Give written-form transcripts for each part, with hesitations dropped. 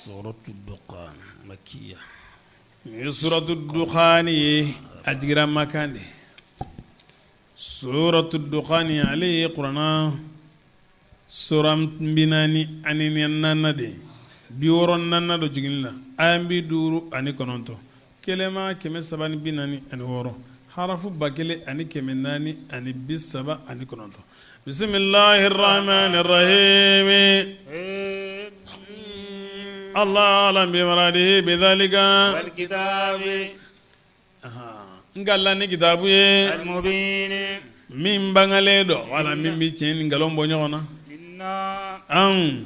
Suratu Dukhan makiya. Nin ye suratu Dukhani ye, a jigira Makan de. Suratu Dukhani, ale ye kuranna sura 44 de ye, 64nan don jiginni la, aya 59, kelema 346, harafu 1439. Bisimilahi rahmani rahimi. Allahu alam bi muradihi bi zalika. N kala ni kitabu ye min bangalen don, wala min bɛ tiɲɛ ni nkalon bɔ ɲɔgɔn na. Anw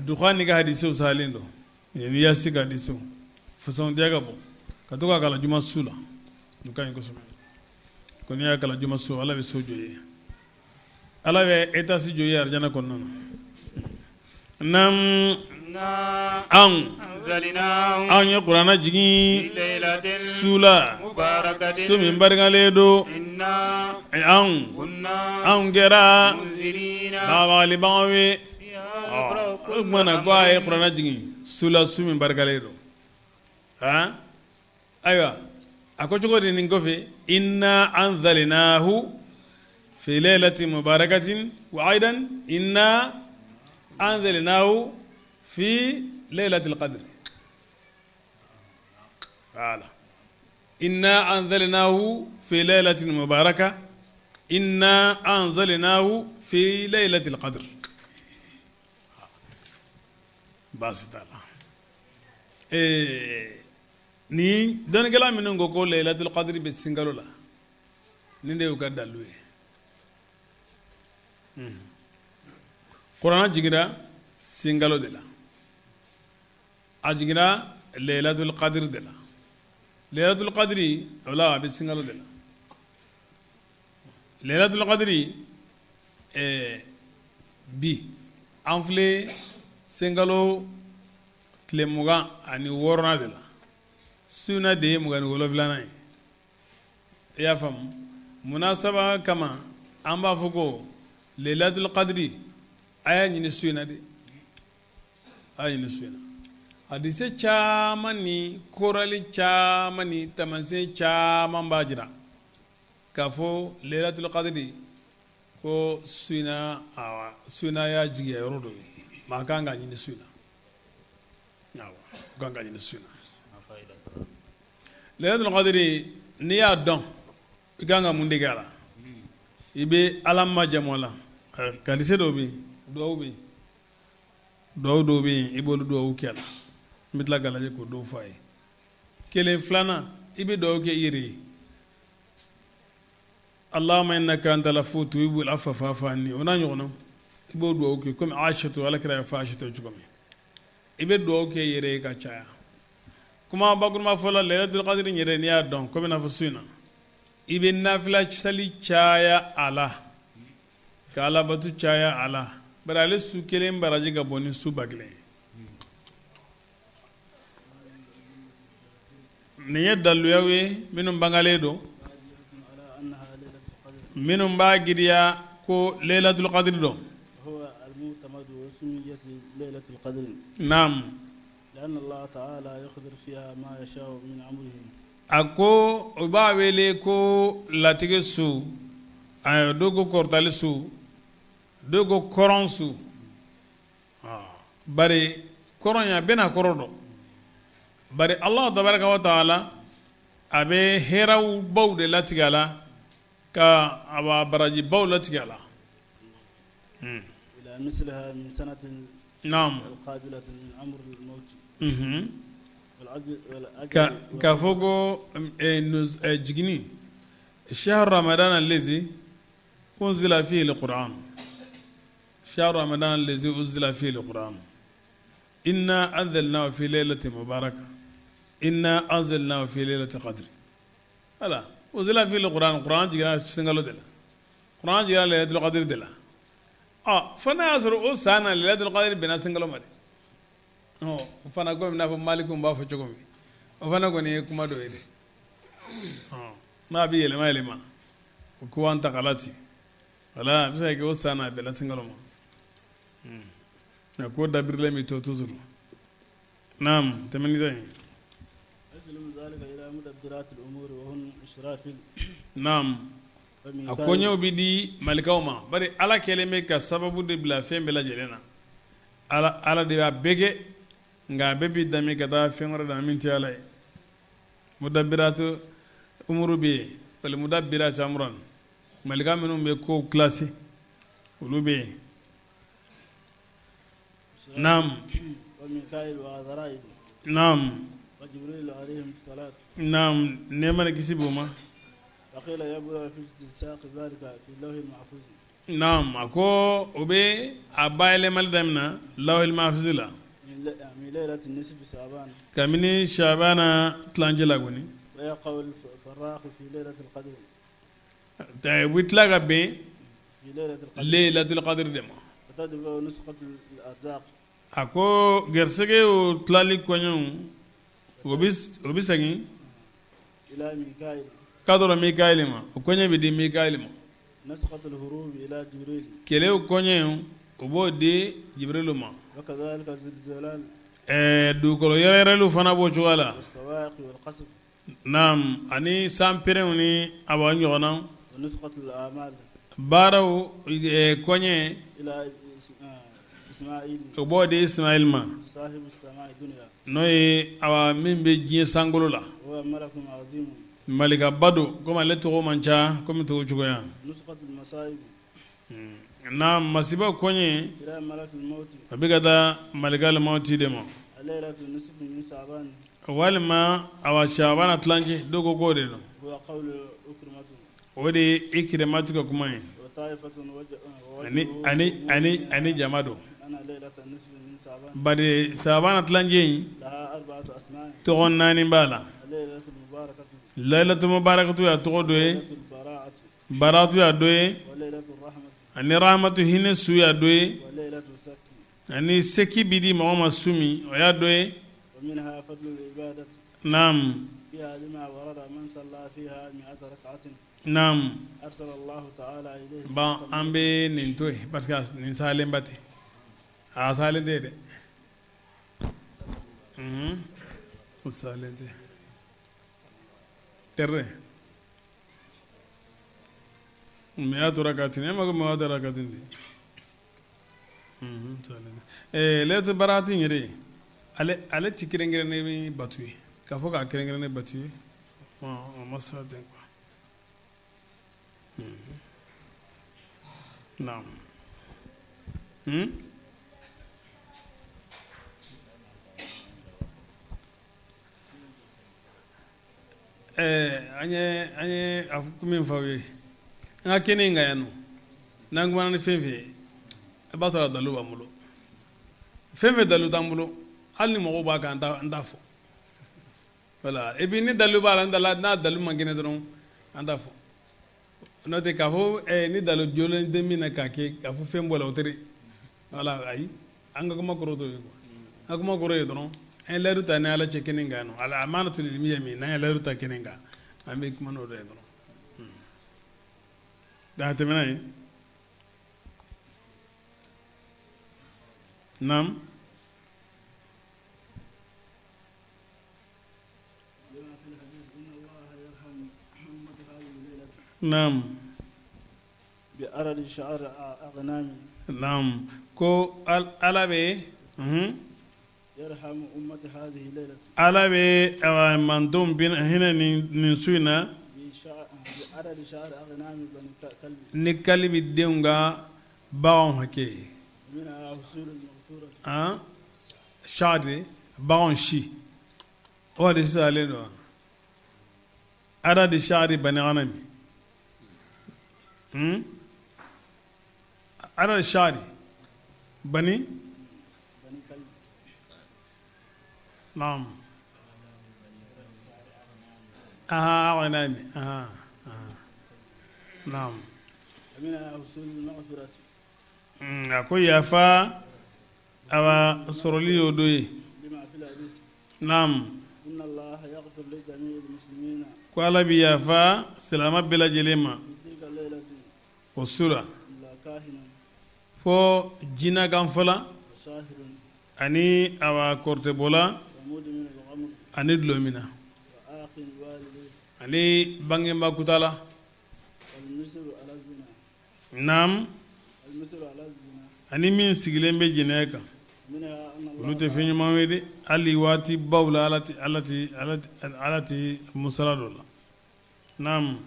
Dukhani ka hadisiw salen don, Yasi ka hadisiw fusamanciya ka bon ka to k'a kalan juma su la, o ka ɲi kosɛbɛ. Ko n'i y'a kalan juma su, Ala bɛ so jɔ i ye, Ala bɛ étage jɔ i ye arijana kɔnɔna na. Naam, anw anw ye kuranɛ jigin su la, su min barikalen don. Anw anw kɛra bagabagalibagaw ye. O tuma na ko a ye kuranɛ jigin su la, su min barikalen don. Ayiwa, a ko cogo di nin kɔfɛ? Inna anzalnahu fi laylatin mubarakatin wa aidan inna anzalnahu fi laylatil qadr. Voilà, inna anzalnahu fi laylatin mubaraka, inna anzalnahu fi laylatil qadr. Baasi t'a la. Ee, ni dɔnnikɛla minnu ko ko Laylatul Qadri bɛ sinkalo la, nin de y'u ka dalilu ye. Kuranɛ jiginra sinkalo de la, a jiginra Laylatul Qadri de la. Laylatul Qadri o la, a bɛ sinkalo de la. Laylatul Qadri, ɛɛ, bi an filɛ sinkalo tile 26nan de la, su na de ye 27nan ye. I y'a faamu? Munasaba kama, an b'a fɔ ko Laylatul Qadri, a y'a ɲini su in na de, a y'a ɲini su in na. Hadise caman ni korali caman ni taamasiyɛn caman b'a jira k'a fɔ Laylatul Qadri ko su in na, su in na y'a jigiya yɔrɔ dɔ ye. Maa kan k'a ɲini su in na, awɔ, kan k'a ɲini su in na. Laylatul Qadri, n'i y'a dɔn, i kan ka mun de kɛ a la? I bɛ Ala majamu a la. Hadise dɔw bɛ yen, duwawu bɛ yen, duwawu dɔw bɛ yen, i b'olu duwawu kɛ a la. N bɛ tila k'a lajɛ k'o dɔw fɔ a ye. Kelen, filanan, i bɛ duwawu kɛ i yɛrɛ ye: Allahumma innaka antal afuwwu tuhibbul afwa fa'fu anni. O n'a ɲɔgɔnna, i b'o duwawu kɛ komi Aïchatu, Ala kira y'a fɔ Aïchatu cogo min. I bɛ duwawu kɛ i yɛrɛ ye ka caya. Kuma bakurunba fɔ la, Laylatul Qadri yɛrɛ, n'i y'a dɔn komi n'a fɔ su in na, i bɛ nafila sali caya a la, ka alabatu caya a la, bari ale su kelen baraji ka bon ni su 1000 ye. Nin ye daluyaw ye minnu bangalen don, minnu b'a giriya ko Laylatul Qadri don. Naam, a ko u b'a wele ko latigɛ su, dɔw ko kɔrɔtali su, dɔw ko kɔrɔn su. Bari kɔrɔn in, a bɛna kɔrɔ dɔn, bari Ala tabaraka wa taala a bɛ hɛrɛw baw de latigɛ a la, ka a b'a barajibaw latigɛ a la. Naam, k'a fɔ ko jiginni shahru ramadan allazi unzila fihi al-Qur'an, shahru ramadan allazi unzila fihi al-Qur'an, inna anzalnahu fi laylatin mubaraka, inna anzalnahu fi laylatil qadr. Voilà, unzila fihi al-Qur'an, Qur'an jiginna sunkalo de la, Qur'an jiginna laylatul qadr de la. Ɔ, fo n'a y'a sɔrɔ o san na laylatul qadr bɛnna sunkalo ma dɛ. Ɔ, o fana, komi n'a fɔ Maliku b'a fɔ cogo min, o fana kɔni ye kuma dɔ ye dɛ. Ɔ, n'a bɛ yɛlɛma yɛlɛma, o ko an ta kala ten. Wala a bɛ se ka kɛ o san na a bɛnna sunkalo ma. A ko dabirilen bɛ to toujours. Naam, tɛmɛ ni ta ye. Naam, a koɲɛw bɛ di malikaw ma, bari Ala kɛlen bɛ ka sababu de bila fɛn bɛɛ lajɛlen na. Ala de b'a bɛɛ kɛ, nka a bɛɛ b'i dami ka taa fɛn wɛrɛ la min tɛ Ala ye. Mudabiratu umuru bɛ yen, wali mudabiratu amuran, malika minnu bɛ kow kilasi, olu bɛ yen. Naam, naam, naam, nɛɛma ni kisi b'o ma. Naam, a ko o bɛ a bayɛlɛmali daminɛ lawhil mahfuzi la kabini shabana tilancɛ la kɔni, u bɛ tila ka bɛn laylatul qadr de ma. A ko garisɛgɛw tilali koɲɛw o bɛ segin k'a dɔrɔn Mikaili ma, o koɲɛ bɛ di Mikaili ma. Kɛlɛw koɲɛ o b'o di Jibrilu ma. Dugukolo yɛrɛyɛrɛliw fana b'o cogoya la. Naam, ani sanpɛrɛnw ni a b'a ɲɔgɔnna baaraw koɲɛ o b'o di Ismail ma, n'o ye awa min bɛ diɲɛ sankolo la, malikaba don, komi ale tɔgɔ man ca komi tɔw cogoya. Naam, masiba koɲɛ a bɛ ka taa malikal mawti de ma, walima awa shabana tilancɛ, dɔw ko k'o de don, o de ye Ikirimatu ka kuma ye ani jama don, bari shabana tilancɛ in tɔgɔ naani b'a la. Laylatu mubarakatu y'a tɔgɔ dɔ ye, baratu y'a dɔ ye, ani rahmatu hinɛ su y'a dɔ ye, ani seki bi di mɔgɔ ma su min, o y'a dɔ ye. Naam, naam, bon, an bɛ nin to yen parce que nin salenba tɛ, a salen tɛ dɛ, o salen tɛ tɛrɛ. Miatu rakatin, e ma ko miatu rakatin de. Laylatul barati in yɛrɛ, ale ti kɛrɛnkɛrɛnnen batu ye, k'a fɔ k'a kɛrɛnkɛrɛnnen batu ye, o ma sa ten quoi. Naam. An ye a min fɔ aw ye an ka kɛnɛ in kan yan nɔ, n'an kumana ni fɛn fɛn ye, i b'a sɔrɔ a dalu b'an bolo. Fɛn fɛn dalu t'an bolo, hali ni mɔgɔw b'a kan, an t'a fɔ. Voilà, et puis ni dalu b'a la, n'a dalu man kɛnɛ dɔrɔn, an t'a fɔ. N'o tɛ k'a fɔ ni dalu jɔlen tɛ min na k'a kɛ k'a fɔ fɛn bɔ la, o tɛ dɛ. Voilà, ayi, an ka kuma kɔrɔ t'o ye quoi. An ka kuma kɔrɔ ye dɔrɔn an ye layidu ta ni Ala cɛ kɛnɛ kan nɔ, al amanatul ilmiya min n'an ye layidu ta kɛnɛ kan, an bɛ kuma n'o de ye dɔrɔn. A tɛmɛna yen. Naam. Naam. Naam, ko Ala bɛ Ala bɛ mantonw hinɛ nin su in na ni kalibi denw ka baganw hakɛ ye, shari baganw si. O de sisan don adadi shari bani ganami, adadi shari bani. Naam, ganami. Naam, a ko yafa awa sɔrɔli y'o dɔ ye. Naam, ko Ala bɛ yafa silamɛ bɛɛ lajɛlen ma o su la, fo jinɛkanfɔla. Ani awa kɔrɔtɛbɔla, ani dulɔminna, ani bangenba kutala. Naam, ani min sigilen bɛ jɛnɛya kan, olu tɛ fɛn ɲuman ye dɛ. Hali waati baw la, Ala tɛ musala dɔ la. Naam,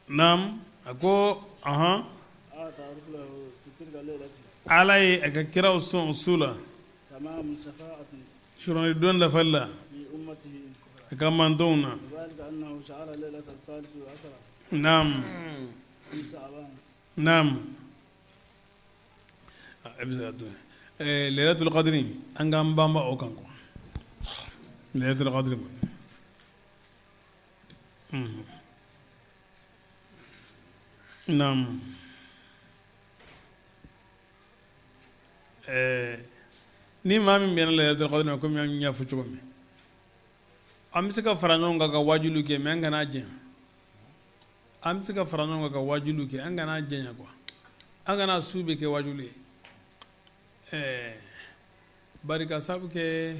naam, a ko ahan, Ala ye a ka kiraw sɔn su la surɔni don dafali la a ka mantɔnw na. Naam, naam, e bɛ se ka to Lailatul Qadri, an k'an banba o kan quoi. Lailatul Qadri kɔni, naam, ni maa min bɛnna Lailatul Qadri ma, komi an y'a fɔ cogo min, an bɛ se ka fara ɲɔgɔn kan ka waajuli kɛ, mais an kana janya. An bɛ se ka fara ɲɔgɔn kan ka waajuli kɛ, an kana janya quoi, an kana su bɛɛ kɛ waajuli ye. Ɛɛ bari ka sabu kɛ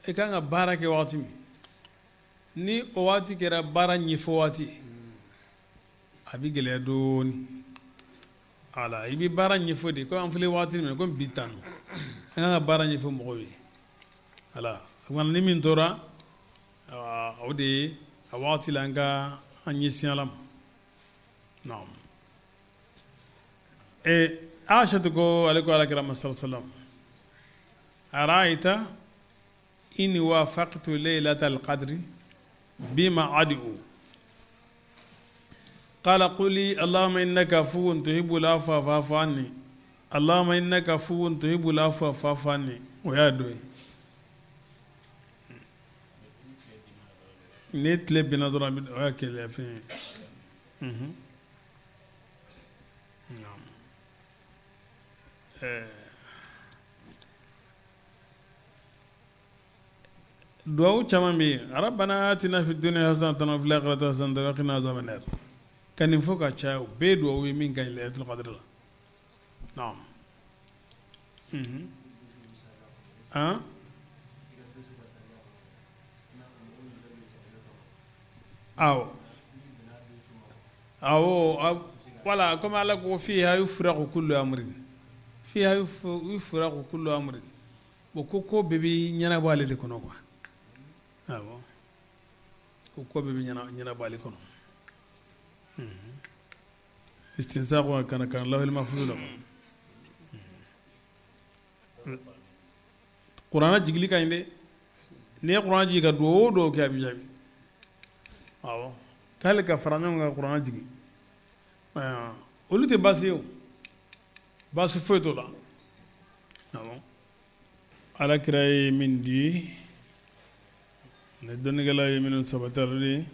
e kan ka baara kɛ waati min, ni o waati kɛra baara ɲɛfɔ waati ye, a bɛ gɛlɛya dɔɔnin. Ala i bɛ baara ɲɛfɔ de ko an filɛ waati min ko bi tan, an kan ka baara ɲɛfɔ mɔgɔw ye. Ala ni min tora o de ye a waati la an ka an ɲɛsin Ala ma. Naam, Aishatu ko ale ko Ala kira ma sallallahu alaihi wasallam: ara'ayta in wafaqtu laylatal qadri bima ad'u? Qala quli allahumma innaka afuwun tuhibbul afwa fa'fu anni, allahumma innaka afuwun tuhibbul afwa fa'fu anni. O y'a dɔ ye. Ni tile binna dɔrɔn, o y'a kɛlɛ fɛn ye. Naam. Duwawu caman bɛ yen: rabbana atina fi dunya hasanatan wa fil akhirati hasanatan wa qina azaban nar. Ka nin fɔ ka caya, o bɛɛ ye duwawu ye min ka ɲi Laylatul Qadr la. Naam, han, awɔ awɔ, wala komi Ala ko fiha yufraqu kullu amrin, fiha yufraqu kullu amrin. Bon, ko ko bɛɛ bɛ ɲɛnabɔ ale de kɔnɔ quoi. Awɔ, ko ko bɛɛ bɛ ɲɛnabɔ ale kɔnɔ. Istinsakh kana kan lawhil mahfuz la. Kuranɛ jigili ka ɲi dɛ. N'i ye kuranɛ jigin ka dugawu o dugawu kɛ, a bɛ jaabi. Awɔ, k'ale ka fara ɲɔgɔn kan kuranɛ jigin, olu tɛ baasi ye o, baasi foyi t'o la. Awɔ, Ala kira ye min di ni dɔnnikɛla ye minnu sabati, olu de: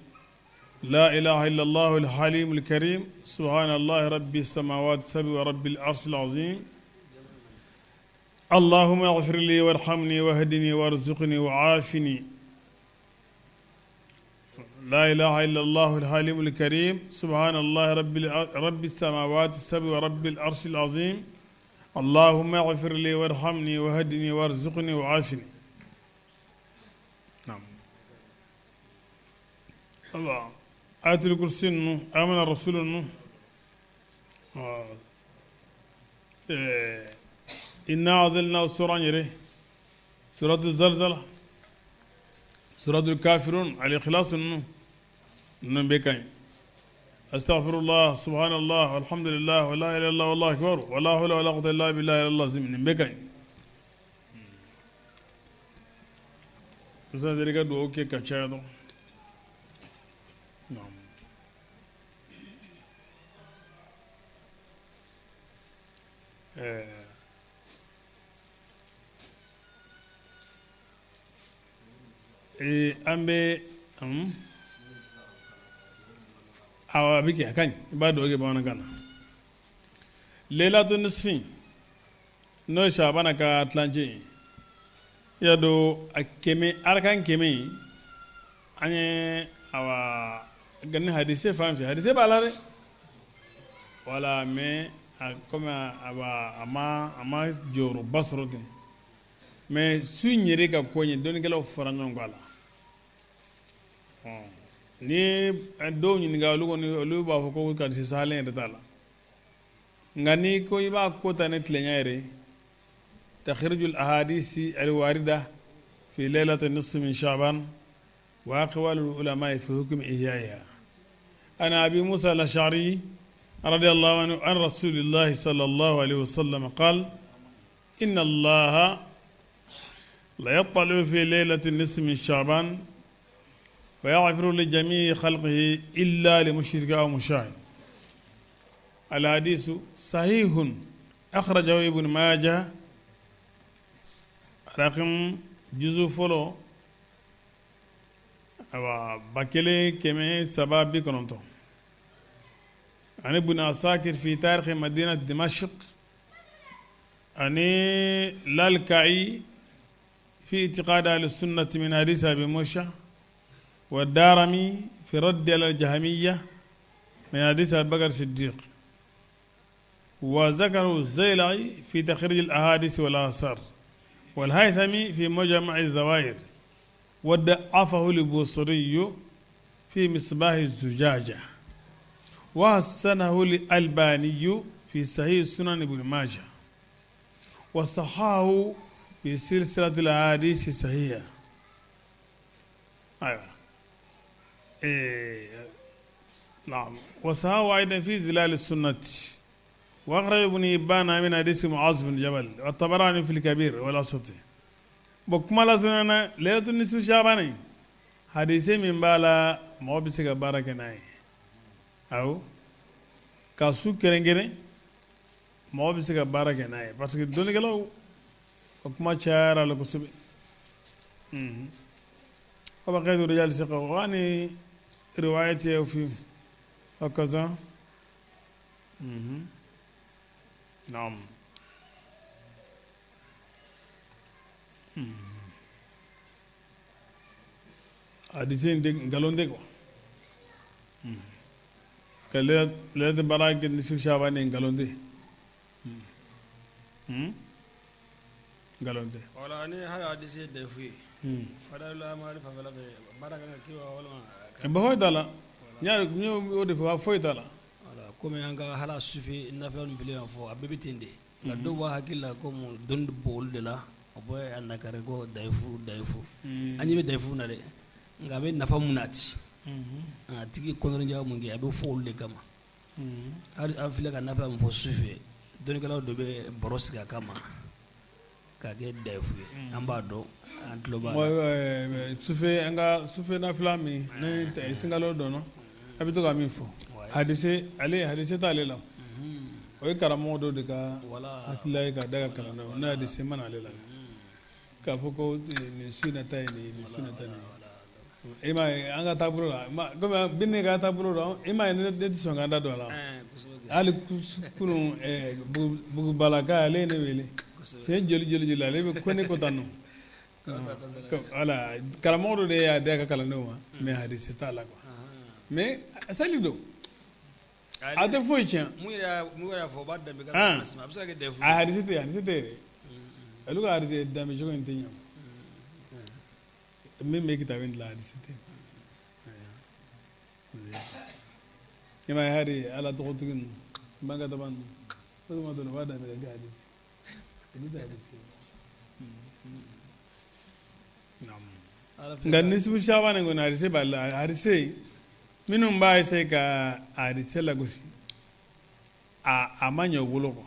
la ilaha illallah al-halim al-karim, subhanallah rabbi samawati sabi wa rabbil arshil azim, allahumma ighfir li warhamni wahdini warzuqni wa'afini. La ilaha illallah al-halim al-karim, subhanallah rabbi samawati sabi wa rabbil arshil azim, allahumma ighfir li warhamni wahdini warzuqni wa'afini. Naam. Allah, ayatul kursi ninnu, amana rasul ninnu, inna anzalna sura yɛrɛ, suratu zalzala, suratul kafirun, al-ikhlas ninnu, ninnu bɛɛ ka ɲi. Astaghfirullah, subhanallah, alhamdulillah, wa la ilaha illallah, wallahu akbar, wa la hawla wa la quwwata illa billahi al-azim, nin bɛɛ ka ɲi. Musa deli ka dugawu kɛ ka caya dɔrɔn. Naam. An bɛ awɔ, a bɛ kɛ, a ka ɲi, i b'a dugawu kɛ bamanankan na. Leilatu nisfi, n'o ye Shabana ka tilancɛ ye, i y'a dɔn a kɛmɛ arakan 100 in, an ye awa gani hadise fan fɛ, hadise b'a la dɛ, wala, mais Komi a ma jɔyɔrɔba sɔrɔ ten, mais su in yɛrɛ ka ko ɲɛ, dɔnnikɛlaw fara ɲɔgɔn kan a la. Ni dɔw ɲininka, olu kɔni, olu b'a fɔ ko hadisi sahalen yɛrɛ t'a la. Nka n'i ko i b'a ko ta ni tilenya yɛrɛ ye, تخريج الأحاديث الواردة في ليلة النصف من شعبان وأقوال العلماء في حكم إحيائها. عن أبي موسى الأشعري رضي الله عنه عن رسول الله صلى الله عليه وسلم قال: إن الله ليطلع في ليلة النصف من شعبان فيغفر لجميع خلقه إلا لمشرك أو مشاحن. الحديث صحيح، أخرجه ابن ماجه رقم جزء fɔlɔ awa 1390 عن ابن عساكر في تاريخ مدينة دمشق، عن لالكعي في اعتقاد أهل السنة من حديث أبي موسى، والدارمي في رد على الجهمية من حديث أبي بكر الصديق، وذكره الزيلعي في تخريج الأحاديث والآثار، والهيثمي في مجمع الزوائد، وضعفه البوصري في مصباح الزجاجة، وحسنه الألباني في صحيح سنن ابن ماجه، وصححه في سلسلة الأحاديث الصحيحة. أيوة إيه. نعم، وصححه أيضا في ظلال السنة. وأخرج ابن حبان من حديث معاذ بن جبل، والطبراني في الكبير والأوسط. Bon, kuma la surunya, ليلة النصف شعبان hadise min b'a la, mɔgɔ bɛ se ka baara kɛ n'a ye. Awɔ, ka su kɛrɛnkɛrɛn, mɔgɔ bɛ se ka baara kɛ n'a ye, parce que dɔnnikɛlaw ka kuma cayara la kosɛbɛ. وبقية رجال ثقة وأني روايته في هكذا. نعم. Hadise in tɛ nkalon tɛ quoi. Ka ليلة baara kɛ نصف شعبان nkalon tɛ. Nkalon tɛ. Wala ni hali hadisi ye dayifu ye, fadala mali fanfɛla fɛ, baara kan ka kɛ wa walima? Ba foyi t'a la. N y'o de fɔ, foyi t'a la. Wala, komi an ka hala sufi nafila ninnu filɛ yan fɔ, a bɛɛ bɛ ten de. Nka dɔw b'a hakili la komi dɔnni bɔ olu de la, o bɛ a nakari ko dayifu dayifu. An ɲɛ bɛ dayifu na dɛ, nka a bɛ nafa mun nati a tigi kɔnɔnja mun kɛ, a bɛ fɔ olu de kama. Hali an filɛ ka nafila min fɔ su fɛ, dɔnnikɛlaw dɔ bɛ baro sigi a kama k'a kɛ dayifu ye. An b'a dɔn, an tulo b'a la. Sufɛ, an ka sufɛ nafila min ni sunkalo dɔnna, a bɛ to ka min fɔ, hadise, ale hadise t'ale la. O ye karamɔgɔ dɔ de ka hakilila ye ka da ka kalandenw n'o hadise mana ale la, k'a fɔ ko nin su in ta ye nin ye, nin su in ta nin ye. E m'a ye, an ka taabolo la, komi bi ne ka taabolo la, e m'a ye, ne tɛ sɔn k'an da don a la. Hali kunun, Bugubalaka, ale ye ne wele siɲɛ joli joli joli, ale bɛ ko ne ko tan nɔ. Wala, karamɔgɔ dɔ de y'a di a ka kalandenw ma, mais hadise t'a la quoi. Mais sali don, a tɛ foyi tiɲɛ. A hadise tɛ, hadise tɛ yɛrɛ. Olu ka hadise danbe cogo in tɛ ɲɛ. Min bɛ kitabu in dilan, hadise tɛ. I m'a ye, hali Ala tɔgɔtigi ninnu, bangataba ninnu, o tuma dɔ la u b'a daminɛ kɛ hadise, olu tɛ hadise. Nka nisifu shaban kɔni, hadise b'a la. Hadise minnu b'a essayer ka hadise lagosi, a ma ɲɛ u bolo quoi,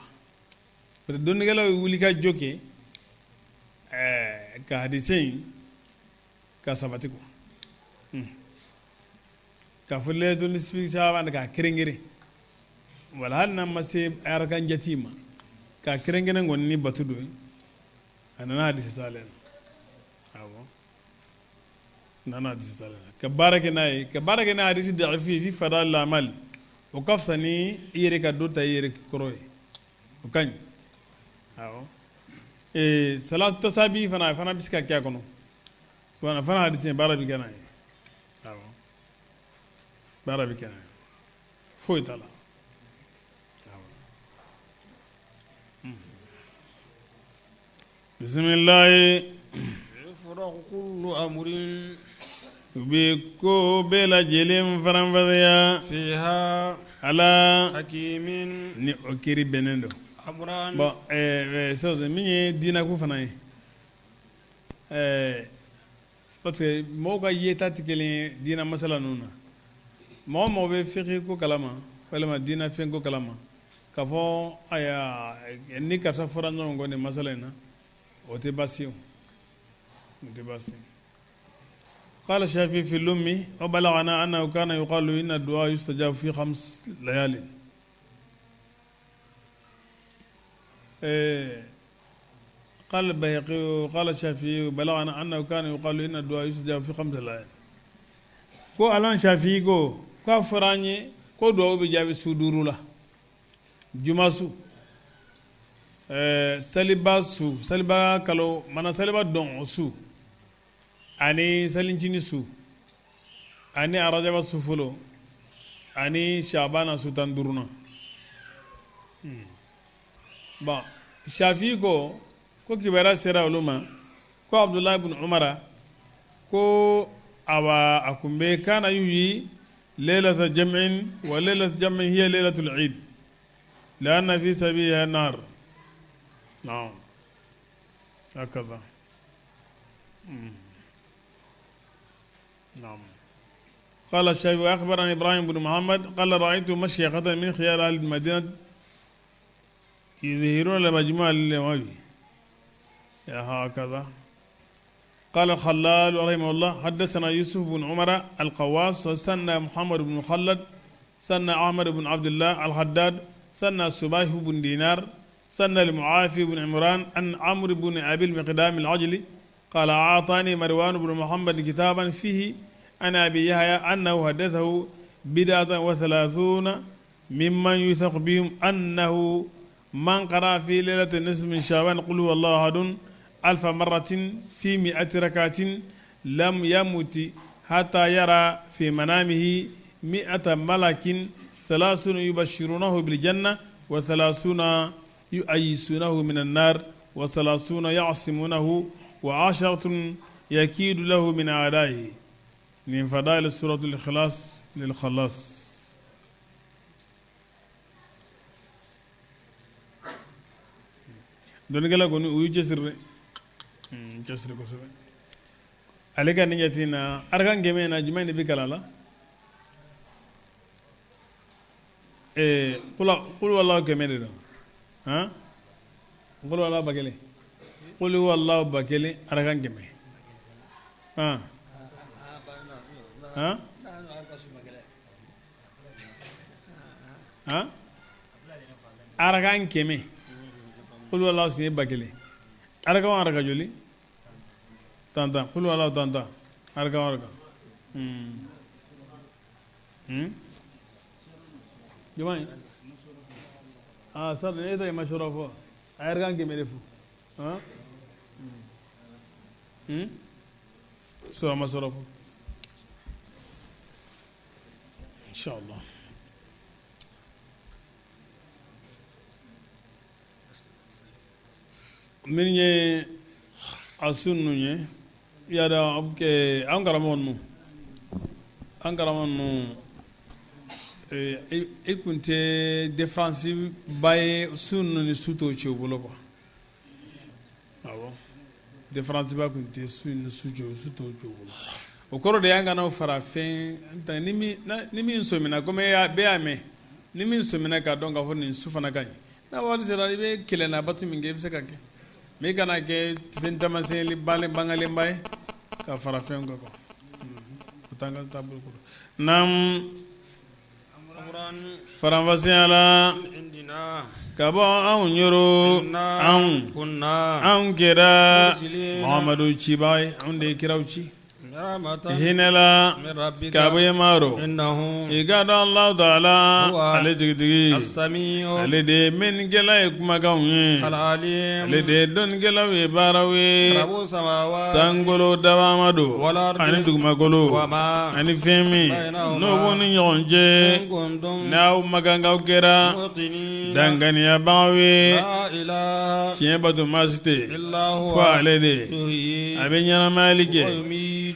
parce que dɔnnikɛlaw ye wuli ka jɔ kɛ ka hadise in ka sabati quoi, k'a fɔ laylatul nisfi shaban k'a kɛrɛnkɛrɛn. Wala hali n'an ma se arakan jati ma, k'a kɛrɛnkɛrɛn kɔni ni bato dɔ ye, a nana hadisi salen na. Awɔ, nana hadisi salen na, ka baara kɛ n'a ye, ka baara kɛ n'a hadisi da'ifi في فضائل الأعمال, o ka fisa ni i yɛrɛ ka dɔ ta i yɛrɛ kɔrɔ ye. O ka ɲi. Awɔ, ee salatu tasabi fana, a fana bɛ se ka kɛ a kɔnɔ fana. Fana hadisi, baara bɛ kɛ n'a ye. Awɔ, baara bɛ kɛ n'a ye, foyi t'a la. Awɔ. Bisimilayi u bɛ ko bɛɛ lajɛlen faranfasiya fiha ala hakimin ni o kiri bɛnnen don. Amran bon sisan min ye diinɛko fana ye parce que mɔgɔw ka yeta tɛ kelen ye diinɛ masala ninnu na. Mɔgɔ o mɔgɔ bɛ fiqh ko kalama walima diinɛ fɛn ko kalama k'a fɔ ayiwa ni karisa fɔra ɲɔgɔn kɔ nin masala in na, o tɛ baasi ye, o tɛ baasi ye. Qala Shafi fi al-ummi wa balagana annahu kana yuqalu inna du'a yustajabu fi khams layali. قال البيهقي قال الشافعي بلغنا أنه كان يقال إن الدعاء يستجاب في خمس ليال ko alimami Shafi ko k'a fɔra an ye ko duwawu bɛ jaabi su duuru la. Juma su, saliba su, saliba kalo mana saliba dɔn o su, ani salincinin su, ani arajaba su fɔlɔ, ani shabana su 15nan. Bon, Shafi ko ko kibaruya sera olu ma ko Abdulahi ibn Umara ko awa a kun bɛ kana yuhyi laylata jam'in wa laylatu jam'in hiya laylatul eid lianna fi sabiha nar. Naam, hakaza. نعم. قال الشافعي أخبرنا إبراهيم بن محمد قال رأيت مشيخة من خيار أهل المدينة يظهرون المجموعة للإمام هكذا. قال الخلال رحمه الله حدثنا يوسف بن عمر القواس وسنى محمد بن مخلد سنى عمر بن عبد الله الحداد سنى سباه بن دينار سنى المعافي بن عمران أن عمرو بن أبي المقدام العجلي قال أعطاني مروان بن محمد كتابا فيه عن أبي يحيى أنه حدثه بضعة وثلاثون ممن يوثق بهم أنه من قرأ في ليلة النصف من شعبان قل هو الله أحد 1000 مرة في 100 ركعة لم يمت حتى يرى في منامه 100 ملك 30 يبشرونه بالجنة و30 يؤيسونه من النار و30 يعصمونه و10 يكيد له من أعدائه. من فضائل سورة الإخلاص للخلاص. Dɔnnikɛla kɔni u y'u cɛsiri dɛ, cɛsiri kosɛbɛ. Ale ka nin jate na, arakan 100 na, jumɛn de bɛ kalan la? Kuluwala 100 de don. Han, kuluwala 1000, kuluwala 1000, arakan 100. Han han han, arakan 100, kuluwala siɲɛ 1000. Arakan o araka joli? 10 10, kuluwala 10 10, arakan o araka. Jumɛn ye? Aa, sari e ta ye masɔrɔ fɔ, a ye arakan 100 de fɔ. Han, sɔrɔ ma sɔrɔ fɔ, inshallah. Minnu ye a su ninnu ye, i y'a dɔn, an karamɔgɔ ninnu, i kun tɛ différence ba ye su ninnu ni su tɔw cɛ u bolo quoi. Awɔ, différence ba kun tɛ su ni su cɛ, su tɔw cɛ u bolo. O kɔrɔ de y'an kana fara fɛn ni min sɔmina, komi bɛɛ y'a mɛn, ni min sɔmina k'a dɔn k'a fɔ nin su fana ka ɲi, n'a waati sera, i bɛ kelenna bato min kɛ, i bɛ se ka kɛ, mais i kana kɛ fɛn taamasiyɛn bangalenba ye ka fara fɛn kan quoi. O t'an ka taabolo kɔrɔ. Naam, faranfasiya la ka bɔ anw yɔrɔ, anw kɛra Muhamadu cibaa ye, anw de ye kiraw ci. Hinɛ la ka bɔ e ma rɔ i k'a dɔn Alahu taala ale tigitigi ale de ye mɛnnikɛla ye kumakanw ye ale de ye dɔnnikɛlaw ye baaraw ye sankolo dabama don ani dugumakolo ani fɛn min n'o b'u ni ɲɔgɔn cɛ n'aw makankaw kɛra danganiyabagaw ye tiɲɛ bato maa si tɛ fo ale de a bɛ ɲɛnamayali kɛ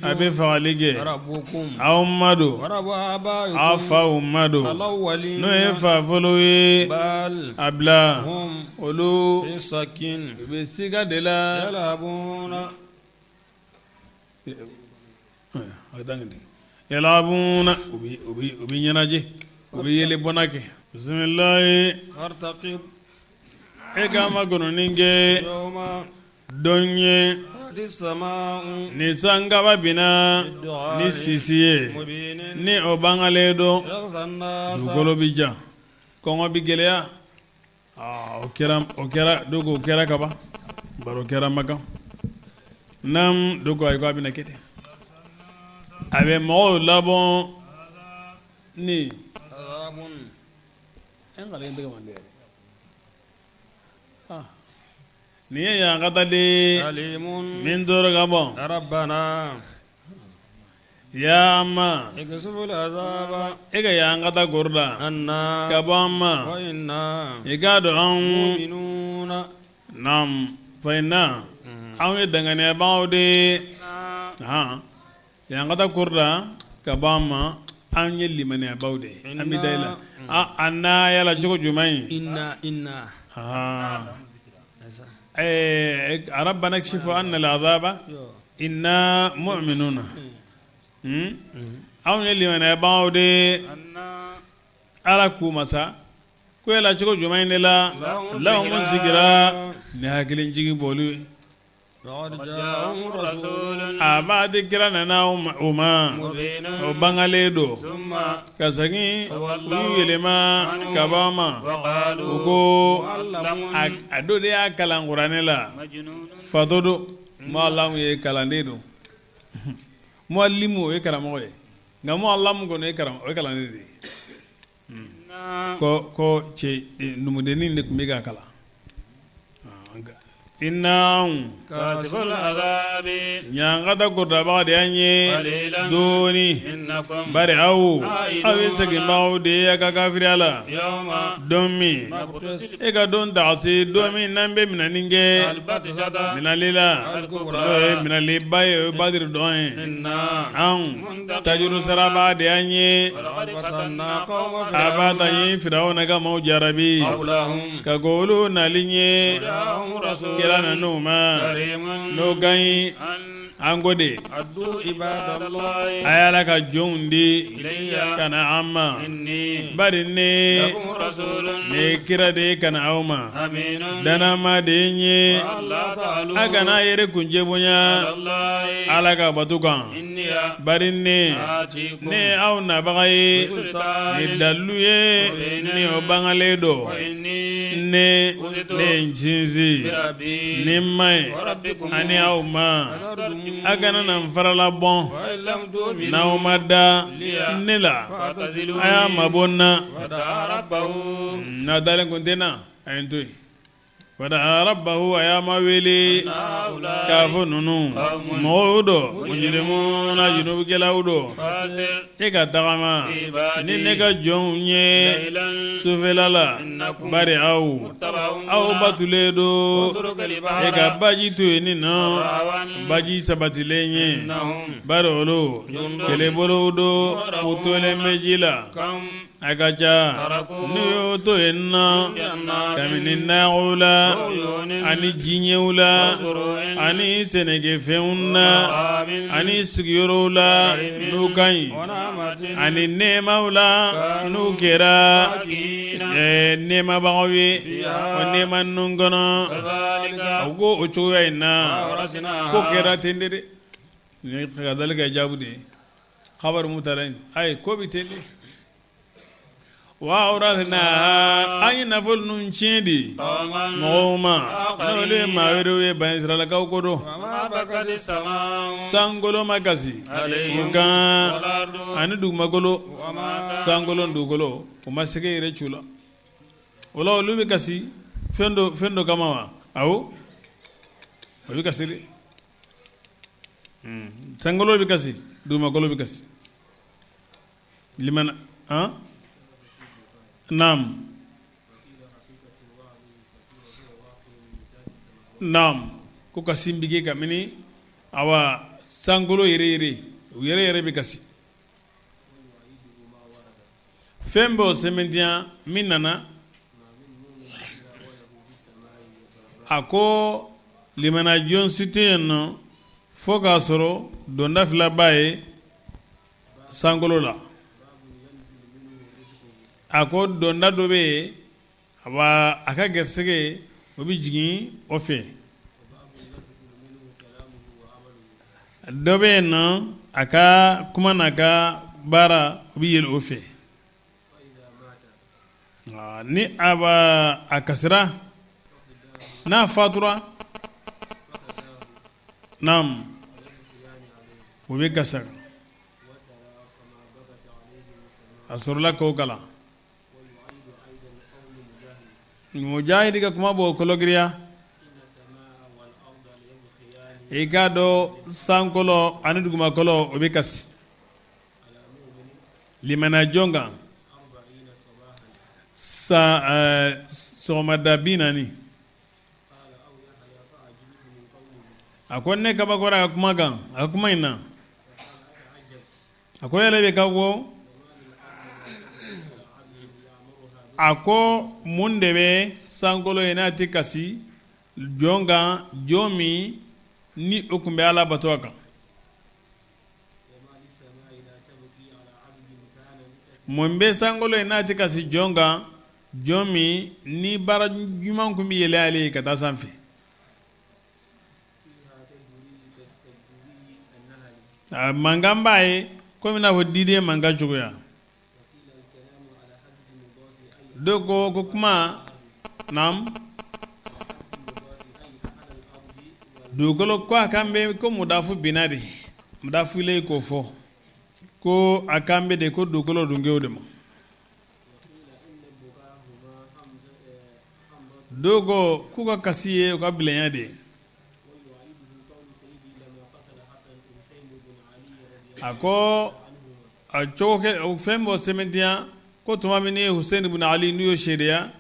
a bɛ fagali kɛ aw ma don aw faw ma don n'o ye fa fɔlɔ ye a bila olu u bɛ siga de la yalabuna u bɛ ɲɛnajɛ u bɛ yɛlɛ bɔnna kɛ bisimilayi e ka makɔnɔni kɛ don ye ni sankaba binna ni sisi ye ni o bangalen don dugukolo bɛ ja kɔngɔ bɛ gɛlɛya O kɛra o kɛra dɔw ko o kɛra kaban bari o kɛra Makan naam dɔw ko ayi k'a bɛna kɛ ten a bɛ mɔgɔw labɔ ni nin ye ɲankata de ye min tɔɔrɔ ka bon ya ma e ka ɲankata kɔrɔta ka bɔ an ma i k'a dɔn anw naam fa inna anw ye danganiyabagaw de ye ɲankata kɔrɔta ka bɔ an ma anw ye limaniyabaw de ye an bɛ da i la anna yala cogo jumɛn ye rabbana ikshif anna al-azaba inna mu'minuna anw ye limaniyabagaw de ye ala k'u ma sa ko yala cogo jumɛn de la lahumu zikira ni hakili jigin b'olu ye a b'a di kira nana u ma o bangalen don ka segin u y'u yɛlɛma ka bɔ a ma u ko a dɔ de y'a kalan kuranɛ la fatɔ don mualamu ye kalanden don mualimu o ye karamɔgɔ ye nka mualamu kɔni o ye kalanden de ye ko cɛ numudennin de tun bɛ k'a kalan inna ɲankata kɔrɔtabaga de y'an ye dɔɔni bari aw aw ye seginbagaw de ye a ka kafiriya la don min e ka don ta se don min n'an bɛ minɛni kɛ minɛli la n'o ye minɛliba ye o ye badiri don ye anw tajuru sarabaa de y'an ye a b'a ta ye firawuna ka maaw jarabi ka kɔn olu nali ɲɛ kira nan'u ma n'o ka ɲi an ko de a ye ala ka jɔnw di ka na an ma bari ne ne kira de ye ka na aw ma dannama de ye n ye a kana a yɛrɛ kuncɛ bonya ala ka bato kan bari ne ne aw nabaga ye ni dalilu ye ni o bangalen don ne ne ye n sinsin ni n ma ye ani aw ma a kana na n farala bɔn n'aw ma da ne la a y'a mabɔ n na n'a dalen kun tɛ n na a ye n to yen Fada'a rabbahu a y'a ma wele k'a fɔ ninnu mɔgɔw don mujrimuna junubukɛlaw don e ka tagama ni ne ka jɔnw ye sufɛla la bari aw aw batulen don e ka baji to yen nin nɔ baji sabatilen ye bari olu kɛlɛbolow don u tolen bɛ ji la A ka ca n'u y'o to yen nɔ kabini nakɔw la ani jiɲɛw la ani sɛnɛkɛfɛnw na ani sigiyɔrɔw la n'u ka ɲi ani nɛɛmaw la n'u kɛra nɛɛmabagaw ye o nɛɛma ninnu kɔnɔ u ko o cogoya in na ko kɛra ten de dɛ nin kadalika jaabu de ye Khabar mubtada ayi ko bɛ ten de. Wa awrasna an ye nafolo ninnu tiɲɛ di mɔgɔw ma, n'olu ye maa wɛrɛw ye, banisiralakaw ko don. Sankolo ma kasi u kan ani dugumakolo, sankolo dugukolo u ma sɛgɛ yɛrɛ c'u la. O la olu bɛ kasi fɛn dɔ kama wa? Awɔ, o bɛ kasi de. Sankolo bɛ kasi, dugumakolo bɛ kasi. Limana naam naam ko kasi bɛ kɛ kabini awa sankolo yɛrɛ yɛrɛ u yɛrɛ yɛrɛ bɛ kasi. Fɛn b'o sɛmɛntiya min nana a ko limana jɔn si tɛ yen nɔ fo k'a sɔrɔ donda fila b'a ye sankolo la. A ko donda dɔ bɛ yen, a ka garisɛgɛ o bɛ jigin o fɛ. Dɔ bɛ yen nɔ, a ka kuma n'a ka baara o bɛ yɛlɛ o fɛ. Ni a a kasira, n'a fatura, naam, o bɛ kasi. A sɔrɔla k'o kalan. Mujahidi ka kuma b'o kologiriya. I k'a dɔn sankolo ani dugumakolo o bɛ kasi limana jɔn kan san sɔgɔmada 40. A ko ne kabakora a ka kuma kan, a ka kuma in na. A ko yɛrɛ bɛ kabako. A ko mun de bɛ sankolo ye n'a tɛ kasi jɔn kan, jɔn min ni o tun bɛ Ala bato a kan? Mun bɛ sankolo ye n'a tɛ kasi jɔn kan, jɔn min ni baara ɲuman tun bɛ yɛlɛ ale ye ka taa sanfɛ? Mankan b'a ye komi n'a fɔ diden mankan cogoya. Dɔw ko kuma naam dugukolo ko a kan bɛ ko mudafu binna de, mudafu ilayhi k'o fɔ ko a kan bɛ de ko dugukolo dunkew de ma. Dɔw ko k'u ka kasi ye u ka bilenya de ye. A ko a cogo kɛ o fɛn b'o sɛmɛntiya ko tuma min ni Hussein ibn Ali n'u y'o seereya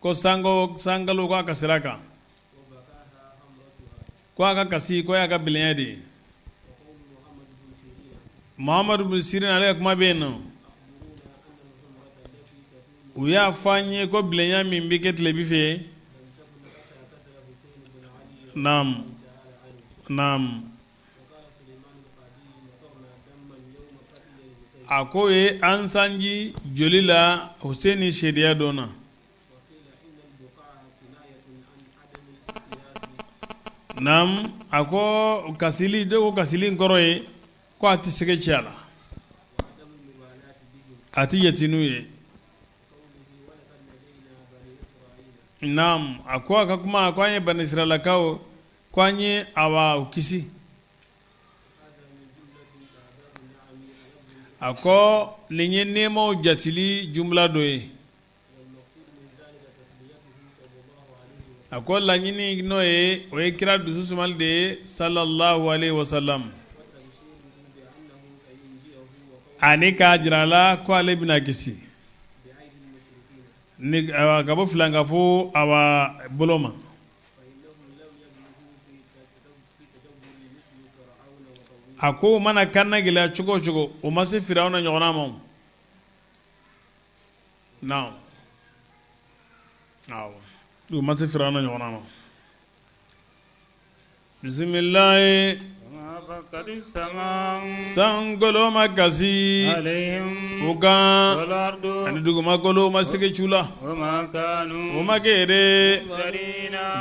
ko sankalo k'a kasira kan, ko a ka kasi ko y'a ka bilenya de ye. Muhamadu bin Sirin ale ka kuma bɛ yen nɔ, u y'a fɔ an ye ko bilenya min bɛ kɛ tilebin fɛ, naam naam, a ko ye an sanji joli la Hussein seereya don na. Naam, a ko kasili, dɔw ko kasili in kɔrɔ ye ko a tɛ sɛgɛ ci a la, a tɛ jate n'u ye. Naam, a ko a ka kuma ko an ye banisiralakaw ko an ye awa u kisi. A ko nin ye nɛɛmaw jatili jumla dɔ ye. A ko laɲini n'o ye, o ye kira dusu sumali de ye sallallahu alayhi wa sallam, ani k'a jira a la ko ale bɛna kisi ni ka bɔ filankafo awa bolo ma. A ko u mana kanna gɛlɛya cogo o cogo, o ma se Firawuna ɲɔgɔnna ma. Naam, awɔ, u ma se Firawuna ɲɔgɔnna ma. Bisimilahi, sankolo ma kasi u kan ani dugumakolo ma sɛgɛ c'u la, o ma kɛ yɛrɛ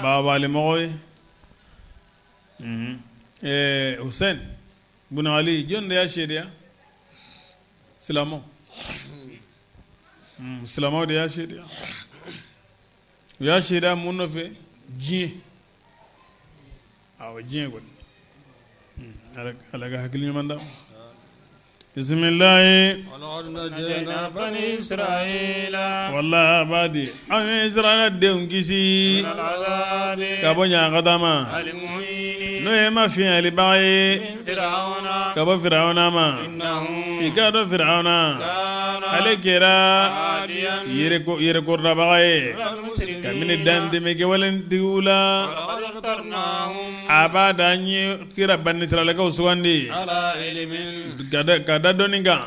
baabalimɔgɔ ye. Hussein bun Ali, jɔn de y'a seereya? Silamɛw. Silamɛw de y'a seereya. U y'a seereya mun nɔfɛ? Diɲɛ. Awɔ, diɲɛ kɔni. Ala ka hakili ɲuman d'an ma. Bisimilahi wala b'a di an ye Israɛla denw kisi ka bɔ ɲangata ma, n'o ye mafiɲɛyalibaga ye ka bɔ Firawuna ma. I k'a dɔn Firawuna ale kɛra yɛrɛkɔrɔtabaga ye kabini dantɛmɛkɛwaletigiw la. A b'a da an ye kira banisirayilakaw sugandi ka da dɔnni kan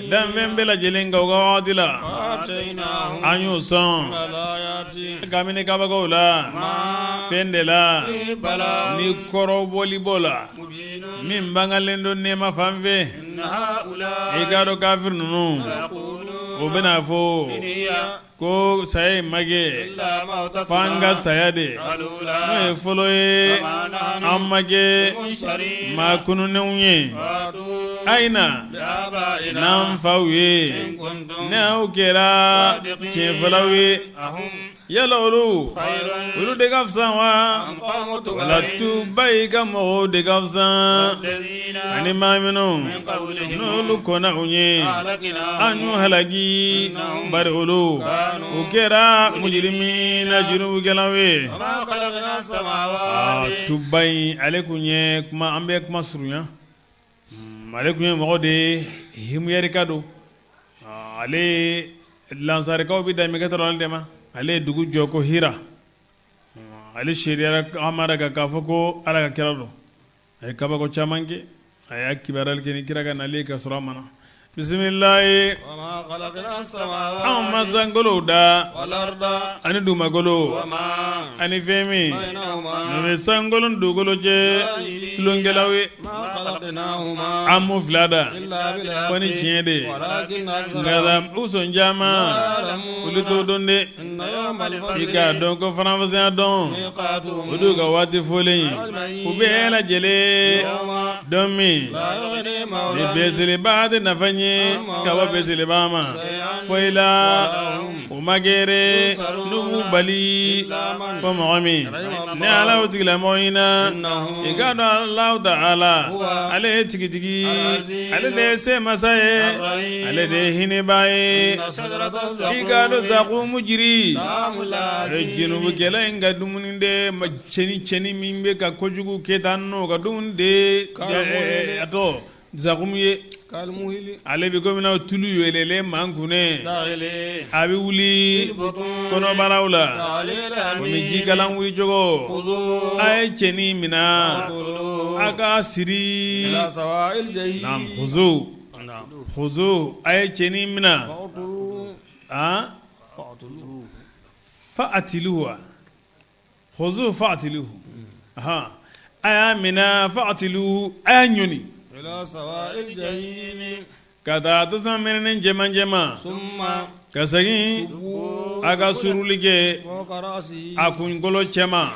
danfɛn bɛɛ lajɛlen kan u ka waati la, an y'u sɔn kabini kabakow la, fɛn de la ni kɔrɔbɔli b'o la min bangalen don nɛɛma fan fɛ. I k'a dɔn kafiri ninnu o bɛna fɔ ko saya in ma kɛ f'an ka saya de n'o ye fɔlɔ ye, an ma kɛ maa kununnenw ye. A ye na n'an faw ye ni aw kɛra tiɲɛfɔlaw ye. Yala olu olu de ka fisa wa wala tubayi ka mɔgɔw de ka fisa ani maa minnu n'olu kɔnna u ɲɛ, an y'u halaki, bari olu u kɛra mujirimina junubukɛlaw ye. Tubayi ale tun ye kuma, an bɛ kuma surunya, ale tun ye mɔgɔ de ye himuyarika don. Ale lansarikaw bɛ dan min kɛ ale de ma, ale ye dugu jɔ ko Hira. Ale seereyara Amara kan k'a fɔ ko Ala ka kira don. A ye kabako caman kɛ, a y'a kibaruyali kɛ ni kira ka nali ye ka sɔrɔ a ma na. Bisimilayi, anw ma sankolow da ani dugumakolo ani fɛn min n'o bɛ sankolo ni dugukolo cɛ tulonkɛlaw ye. An m'u fila da fo ni tiɲɛ de ye, nka u sɔn caman olu t'o dɔn dɛ. I k'a dɔn ko faranfasiya don, o d'u ka waati fɔlen ye, u bɛɛ lajɛlen don min ni beselibaa tɛ nafa ɲɛ ka bɔ beselibaa ma foyi la, o ma kɛ n'u b'u bali ko mɔgɔ min ni Ala y'o tigilamɔgɔ hinɛ. I k'a dɔn Alahu taala ale ye tigitigi, ale de ye se masa ye, ale de ye hinɛbaa ye. I k'a dɔn zakumu jiri junubukɛla in ka dumuni de ma, cɛni min bɛ ka kojugu kɛ tan n'o ka dumuni de a tɔ zakumu ye, ale bɛ komi na tulu yɛlɛlen mankunnen, a bɛ wuli kɔnɔbaraw la komi jikalan wuli cogo. A ye cɛnin minɛ, a k'a siri. Khuzu, a ye cɛnin minɛ, fa'atiluhu, khuzu fa'atiluhu, a y'a minɛ, fa'atiluhu, a y'a ɲɔni ka taa tasuma mɛnɛnen cɛmancɛ ma, ka segin a ka suuruli kɛ a kunkolo cɛma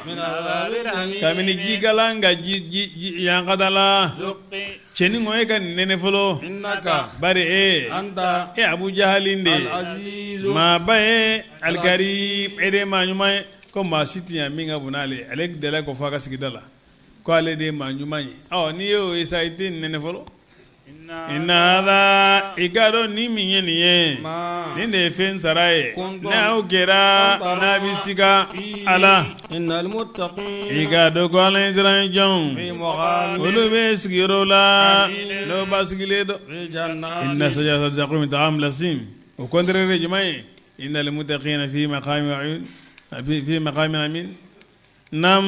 kabini jikalan ka ɲangata la. Cɛnin ko e ka nin nɛnɛ fɔlɔ bari e e Abu Jahali de ye maaba ye alikarim e de ye maa ɲuman ye. Ko maa si tɛ yan min ka bon n'ale ye, ale delila k'o fɔ a ka sigida la ko ale de ye maa ɲuman ye. Ɔ n'i y'o ye sa i tɛ nin nɛnɛ fɔlɔ. Inna hadha, i k'a dɔn nin min ye nin ye, nin de ye fɛn sara ye n'aw kɛra n'a bɛ siga a la. I k'a dɔn ko Ala ɲɛsiranɲɛ jɔnw olu bɛ sigiyɔrɔ la n'o basigilen don. Inna shajarata zaqqum ta'amul asim, o contraire ye jumɛn ye? Innal muttaqina fi maqamin fi maqamin amin. Naam,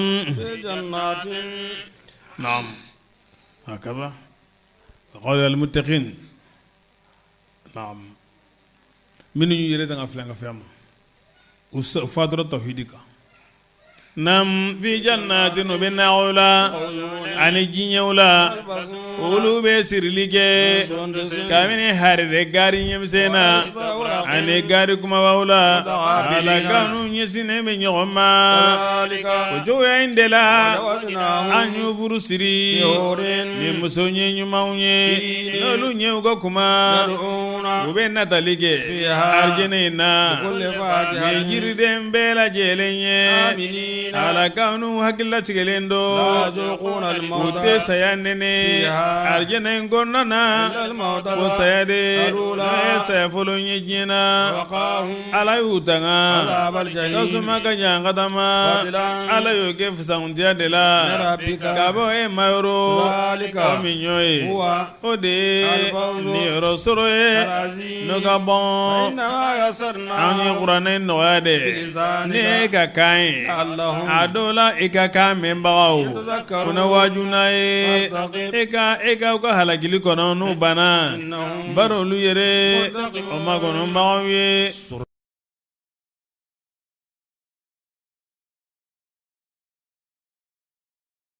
naam, hakaza qala al muttaqin. Naam, minnu y'u yɛrɛ tanga filankafoya ma, u fatura tawhidi kan. Naam fi jannatin u bɛ nakɔw la ani jiɲɛw la olu bɛ sirili kɛ kabini harire gari ɲɛmisɛn na ani gari kumabaw la ala k'an n'u ɲɛsinnen bɛ ɲɔgɔn ma o cogoya in de la an y'u furu siri ni muso ɲɛ ɲumanw ye n'olu ɲɛw ka kuma u bɛ natali kɛ arijinɛ in na ni jiriden bɛɛ lajɛlen ye ala k'an n'u hakililatigɛlen don u tɛ saya nɛnɛ arijinɛ in kɔnɔna na ko saya de n'o ye saya fɔlɔ ye diɲɛ na ala y'u tanga tasuma ka ɲangata ma ala y'o kɛ fisamantiya de la ka bɔ e ma yɔrɔ o min y'o ye o de ye niyɔrɔ sɔrɔ ye n'o ka bon an ye kuranɛ nɔgɔya dɛ ni e ka kan ye a dɔw la i ka kan mɛnbagaw u na waaju n'a ye e ka e ka u ka halakili kɔnɔ n'u banna bari olu yɛrɛ o makɔnɔbagaw ye.